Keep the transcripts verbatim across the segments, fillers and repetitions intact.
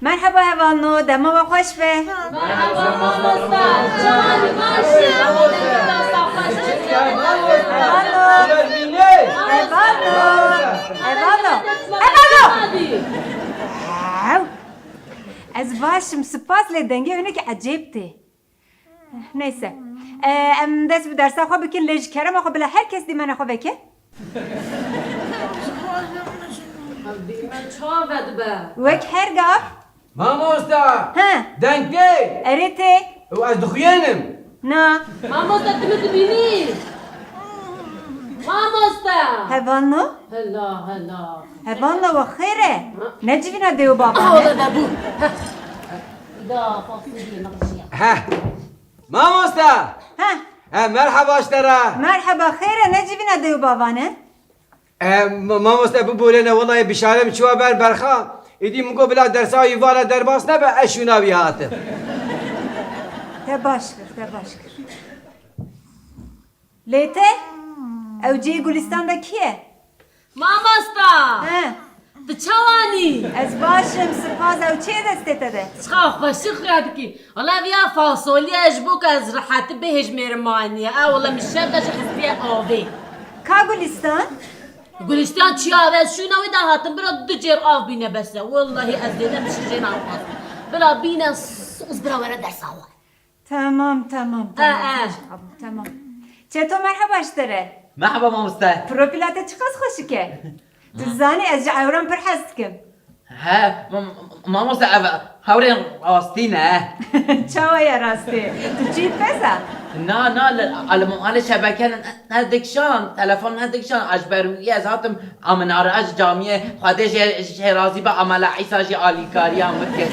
Merheba hevalno, dema we xweş be. Merheba mamosta, çawa baş î? Hevalno, hevalno, hevalno, hevalno. Hew. Ez baş im, spas, lê dengê wê hinekî ecêb tê. Neyse. Ee, em dest bi dersa xwe bikin, lê ji kerema xwe bila her kes dîmena xwe veke. Dîmen çawa vedibe? Wek her gav. Mamosta! He. Deng tê? Erê tê. Û ez dixuyenim. Na. Mamosta, tu min dibînî? Mamosta! Hevalno? Hela, hela. Hevalno, we xêr e? Ha? Ne civîna dê û bavan e? Ola vebû. Heh. Da, fasulye, naqşiya. Heh. Mamosta! Heh. He, merheba ji te re. Merheba, xêr e, ne civîna dê û bavan e? E, ma-, mamoste, biborêne, welayi bişarem çiwa ber berxa. Êdî min got bila dersa wî vara derbas nebe, ez şûna wî hatim. Te baş kir, te baş kir. Lê te? Ew cihê Gulistan de kî ye? Mamosta! He. Tu çawanî? Ez baş im, spas, ew çi ye destê te de? Çiqa xweşik xuya dikî. Wela viya fasolî ye, ji bo ku ez rehetî bihêjmêrim aniye. E, wela min şev de jî xistiye avê. Ka Gulistan? Gulistan çi ya, ez şûna wê de hatim, bira du cêr av bîne bes e. Wellahî ez zêde tişt jê naxwazim. Bira bîne soz, bira were dersa xwe. Tamam, tamam, tamam. E, e. Tamam. Çeto, merheba ji te re. Merheba mamoste. Profîla te çiqas xweşik e. Tu dizanî ez ji ewran pir hez dikim. He, ma-, ma-, mamoste, ev hewrên rastî ne. Çawa ye rastî? Tu çî peza? Na, na, li, li, li şebeke ne, ne dikişan, telefon ne dikişan, ez ji ber wî ez hatim Amina re, ez ji camiyê Xwedê jê, jê razî be, Amela Îsa jî alîkariya min dike.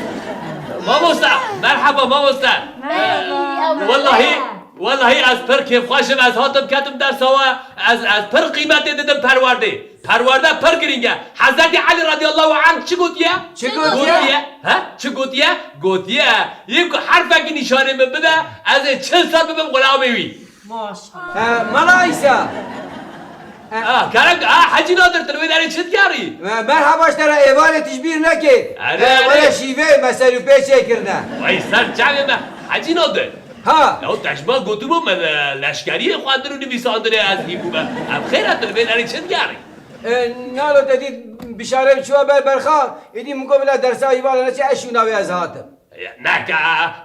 Mamoste, merheba mamoste. Merheba. Wellahî, wellahî ez pir kêfxweş im, ez hatim ketim dersa we, ez, ez pir qîmetê didim perwerdê. Perwerde pir girîng e. Hezretî Elî radiyallahu anh çi gotiye? Çi gotiye? Gotiye. He? Çi gotiye? Gotiye, yê ku herfekî nîşanê min bide, ez ê çil sal bibim xulamê wî. Maşallah. E, Mala Îsa. E. Ah, kerem, ah, Hecî Nadir, tu li wê derê çi dikarî? Me-, merhaba ji te re, êvarê tu ji bîr nekê. Erê, E, erê. Were şîvê me ser û pê çêkirine. Vay ser çavê me, Hecî Nadir. Ha. Ya te ji me gotibû me, e, leşkeriyê xwendin û nivîsandinê ez hî bûme. Ev xêr e, tu li vê derê çi dikarî? E, nalo te dît bişarem çiwa ber berxa, êdî min got bila dersa hîvana neçe ez şûna wê ez hatim. E, neke,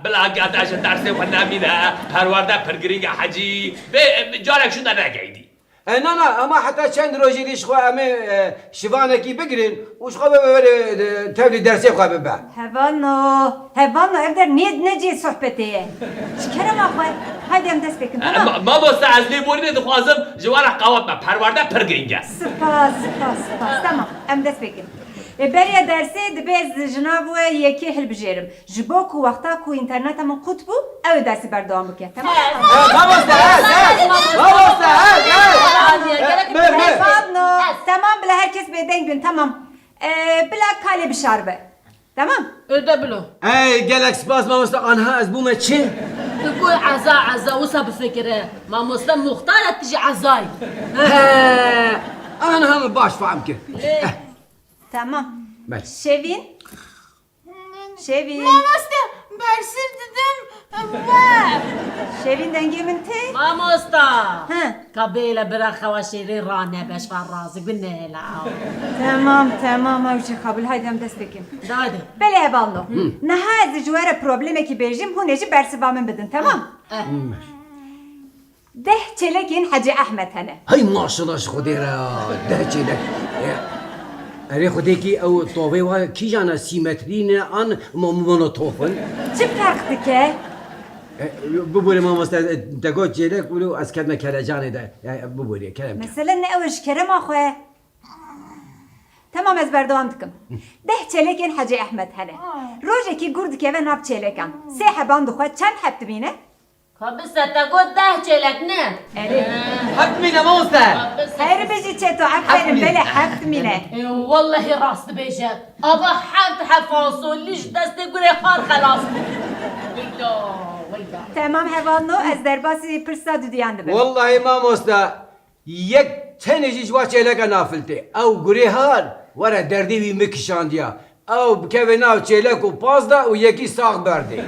bila gede ji dersê xwe nemîne, perwerde pir girîng e Hecî. Bê, e, carek şû de neke êdî. E, na, na, ema heta çend rojî dî ji xwe em ê, e, şivanekî bigirin û ji xwe bibe were, e, tevlî dersê xwe bibe. Hevalno, hevalno, ev der nê, ne cihê sohbetê ye. Ji kerema xwe, haydi em dest pê kin, E, tamam? ma-, mamoste, ez lêborînê dixwazim, ji we re qewet me, perwerde pir girîng e. Spas, spas, spas. Tamam, em dest pê kin. Ê, beriya dersê dibe ez ji nav we yekê hilbijêrim. Ji bo ku wexta ku înterneta min qut bû, ew ê dersî berdewam bike. Temam? He, mamoste, he, he. Mamoste, he, he. He, me, me. Hevalno. Temam, bila her kes bêdeng bin, temam. Ee, bila kalê bişar be. Temam? Öde bilo. Ey, gelek spas mamoste, anha ez bûme çi? Tu got eza, eza, wisa bifikire. Mamoste Muxtar e, tu jî ezayî. He, anha min baş fehm kir. Lê. Eh. Temam. Belê. Şevîn. Şevîn. Mamoste, bersiv didim we. Şevîn, dengê min tê? Mamosta. He. Ka bêle bira xewa şêrê rane beş van razî gunela. Temam, temam, ew jî xebil. Haydi em dest pê kin. Haydi. Belê hevalno. Niha ez ji we re problemekî bêjim, hûn ê jî bersiva min bidin, temam? Eh. Deh çêlekên Hecî Ehmed hene. Hey maşallah ji Xwedê re, deh çêlek. E, erê Xwedê kî ew tovê wa kîjan e, sîmetrî ne an mo-, monotof in? Çi ferq dike? E, biborê mamoste, e, te got çêlek, wilo ez ketime kelecanê de. E, biborê, kerem ke. Mesele ne ew e, ji kerema xwe. Temam, ez berdewam dikim. Deh çêlekên Hecî Ehmed hene. Rojekî gur dikeve nav çêlekan. Sê heban dixwe, çend heb dimîne? Ka bise, te got deh çêlek ne? Erê. Heft mîne mamoste. Xeyr bijî Çeto, aferin, belê heft mîne. Ê, wellehî rast dibêje. Ava heft heb fasolî ji destê gurê xar xelas bû. Weyda, weyda. Temam hevalno, ez derbasî pirsa dudiyan dibim. Wellehî mamoste, yek tenê jî ji wa çêleka nafiltê. Ew gurê har, were derdê wî min kişandiya. Ew bikeve nav çêlek û paz de û yekî sax berdê.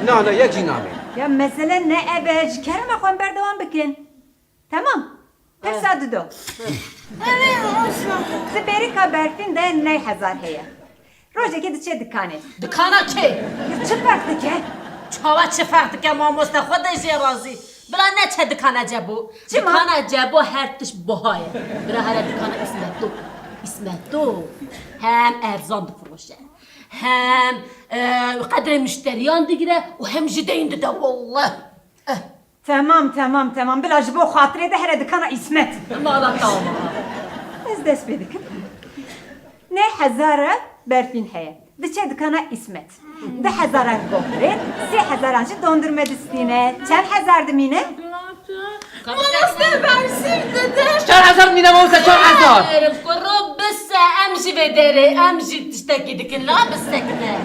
Na, na, yek jî namê. Ya mesele ne ev e, ji kerema xwe berdewam bikin. Temam. Pirsa dido. Di bêrîka Berfîn de neh hezar heye. Rojekê diçe dikanê. Dikana kê? Ya çi ferq dike? Çawa çi ferq dike mamoste, xwe de jê razî. Bila neçe dikana Cebo. Çima? Dikana Cebo her tişt buha ye. Bila here dikana Îsmeto. Îsmeto hem erzan difiroşe. Hem, e, qedrê muşteriyan digire û hem jî deyn dide, wallah. Eh. Temam, temam, temam. Bila ji bo xatirê de here dikana Îsmet. Mala tamam. Ez dest pê dikim. Neh hezar e Berfîn heye. Diçe dikana Îsmet. Du hezaran goxirê, sê hezaran jî dondurme distîne. Çend hezar dimîne? Mamoste Bersîv dide. Çar hezar dimîne mamoste, çar hezar. Kuro bise, em jî vê derê, em jî tiştekî dikin, la bisekine.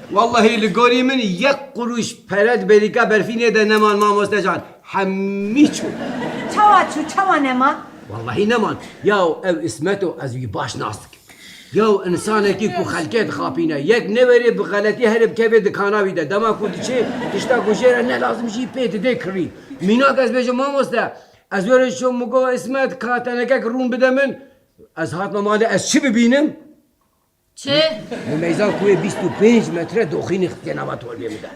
Wellahî li gorî min yek qurûş pere di bêrîka Berfînê de neman mamoste can. Hemî çû. Çawa çû, çawa neman? Wellahî neman. Yaw ev Îsmeto ez wî baş nas dikim. Yaw insanekî ku xelkê dixapîne. Yek newerê bi xeletî here bikeve dikana wî de. Dema ku diçê tişta ku jê re ne lazim jî pê didê kirî. Mînak ez bêjim mamoste. Ez were çûm min got Îsmet ka tenekek rûn bide min. Ez hatime malê ez çi bibînim? Çi? Min meyzan ku yê bîst û pênc metre doxînî xistiye nava torbê min de.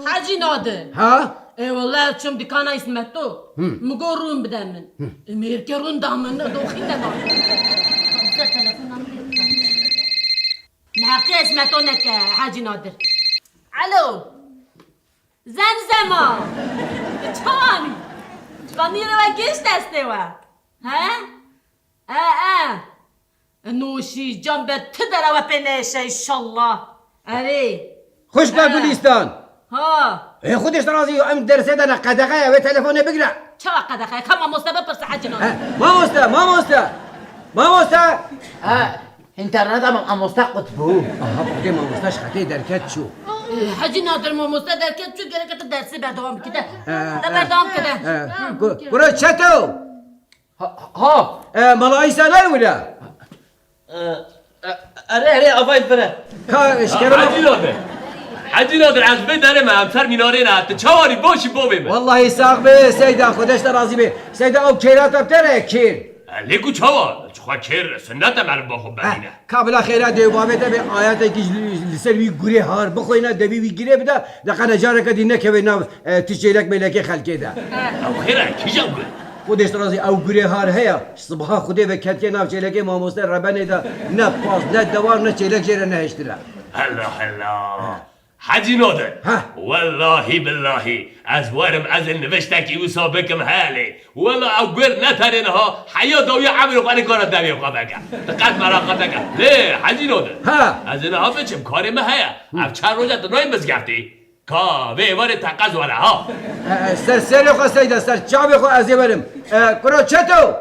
Hecî Nadir. Ha? Ê wele çûm dikana Îsmeto. Hı. Min got rûn bide min. Hı. Ê mêrke rûn da min, doxîn de da min. Ser telefona min lê bike. Neheqî Îsmeto neke, Hecî Nadir. Alo. Zemzema. Çawanî? Vanîre we gêş destê we. He? E, e. Noşî, can be tu dera we pê nêşe înşallah. Erê. Xwişka Gulîstan. Ha. Ê, Xwedê ji te razî, em dersê de ne qedexe ye, wê telefonê bigire. Çawa qedexe ye? Ka mamoste bipirse Hecî Nadir. He, mamoste, mamoste. Mamoste. He, înterneta mamoste qut bû. Aha, Xwedê mamoste ji xetê derket çû. Ê, Hecî Nadir mamoste derket çû, gereke tu dersê berdewam bikî de. He, De he. berdewam bike de. He, ku-, kuro çeto. Ha, ha. E, Mala Îsa nayê wira? E, e, erê, erê, avayî vire. Ka, eşkere Hecî Nadir. Hecî Nadir, ez vê derê me, em ser mînarê ne. Tu çawanî, başî bavê me? Wellahî sax be, Seyda, Xwedê ji te razî be. Seyda, ew kêra te bi te re kêr. E, lê ku çawa? Çixwe kêr, sinnet e meriv ba xwe berîne. Ka bila xêra dê û bavê te bê ayatekî ji li, li ser wî gurê har bixweyne, devî wî girê bide, de qene careke dî nekeve nav, e, ti çêlek mêlekê xelkê de. Ew xêr e, kîjan gur? Xwedê ji te razî, ew gurê har heye, ji sibaha Xwedê ve ketiye nav çêlekê mamoste Rebenê de, ne paz, ne dewar, ne çêlek jê re nehiştire. Hela, hela. Hecî Nadir. Heh. Wellahî billahî, ez werim, ez ê niviştekî wisa bikim helê. Wela ew gur ne tenê niha, heya dawiya emrê xwe nikare devê xwe veke. Diqet meraqeteke. Lê, Hecî Nadir. Ha. Ez ê niha biçim, karê min heye. Ev çend roj e tu nayê mizgeftî. Ka, vê warê teqez were, ha. E, e, ser serê xwe Seyda, ser çavê xwe ez ê werim. E, kuro çeto.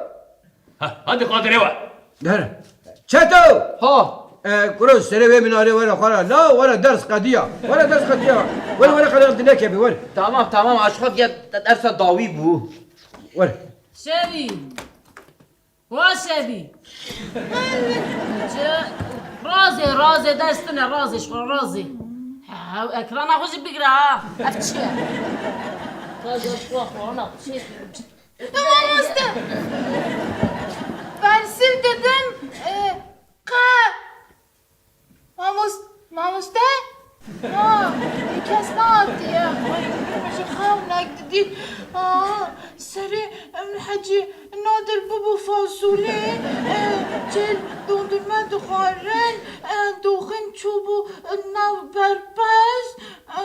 Ha, hadi xatirê we. Her. Çeto! Ha. E, kuro serê wê minarê were xwe re. La, were ders qediya. Were ders qediya. Were, were qediya dinekevî, were. Tamam, tamam, aşkım ya dersa dawî bû. Were. Şevî. Wa Şevî. Çi? Razê, razê, ders tune, razê, ji xwe razê. Ha, ekrana xwe jî bigire ha. Ev çi ye? Ka ji xwe xwe, ana, çi? Mamoste! Bersîv didim, e, qe. Mamos-, mamoste? Ha, kes nehatiye. Ay, min ji xew nek didît. Ha, serê, em, Hecî Nadir bibû fasulê, e, çêl dondurme dixwarin, e, doxin çûbû nav berpez, e,